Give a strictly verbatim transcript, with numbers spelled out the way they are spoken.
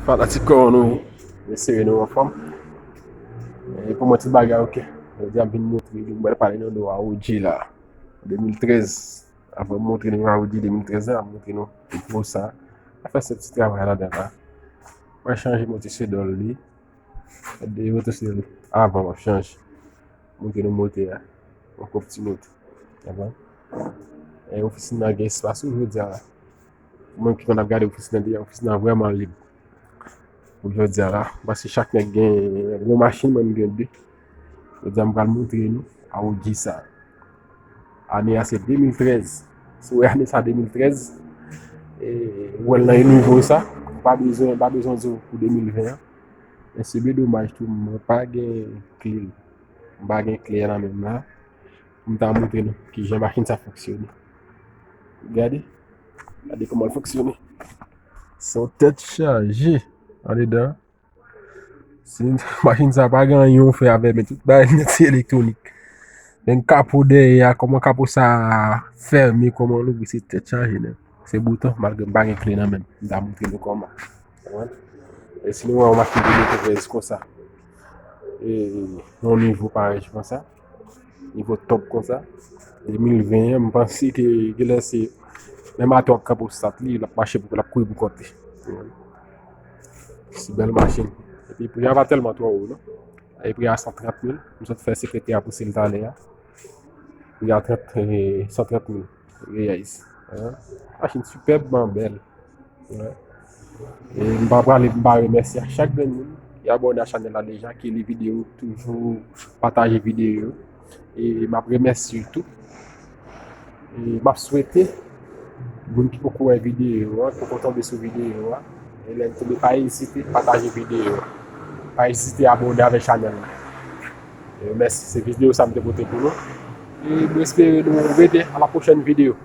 Fanatik kò nou, mesye, nou anfòm? E pou mwen, tout bagay oke. Jodi a, m vin montre nou, m pral pale nou de Audi la. De mil trèz. Avan m montre nou Audi de mil trèz la, m montre nou gwo sa. M fè sèt ti travay ladan la. Mwen chanje motè sedòl li. De motè sedòl li. Avan m ap chanje. Montre nou motè a. Yon kòk ti motè. Avan. E ofisin nan gen espas wi jodi a la. Mwen ki konn ap gade ofisin nan deja, ofisin nan vrèman lib. Pou jodi a la, paske chak nèg gen yon machin, mwen m gen de. Jodi a m pral montre nou Audi sa. Ane a se de mil trèz. Si w wè ane sa de mil trèz, e, ou wè l nan nivo sa, pa bezwen, pa bezwen di w pou de mil ven an. Men se byen domaj tou, mwen pa gen kle l. M pa gen kle a nan men m la. Pou m ta montre nou kijan machin sa fonksyone. Gade. Gade kòman l fonksyone. Se yon tèt chaje andedan. Si machin sa pa gen anyen w fè avè l, men tout bagay nèt se elektwonik. Menm kapo dèyè a, kòman kapo sa fèmen, kòman l ouvri, se tèt chaje nèt. Se bouton, malgre m pa gen kle nan men m. M ta montre nou kòman. Konprann? E si nou wè yon machin de mil trèz konsa, e yon nivo parèy konsa, nivo top konsa, de mil ven an, m panse ke genlè se menm atò k kanpe w stat li, l ap mache pou, l ap kouri pou kont li. Se bèl machin. Epi pri a pa tèlman twò wo, non. E pri a san trant mil. M sot fè sekretè a pouse l talè a. Pri a trant, eh, san trant mil reyèl. Hein? Machin sipèbman bèl. Wi. E m pa prale, m pa remèsye a chak grenn moun ki abòne a chanèl la deja, ki li videyo, toujou pataje videyo. E m ap remèsye tou. E m ap swete moun ki poko wè videyo a, poko tonbe sou videyo a, e lè l tonbe, pa ezite pataje videyo a. Pa ezite abòne avèk chanèl la. E mèsi, se videyo sa m te pote pou nou. E m espere nou rete a la pwochèn videyo.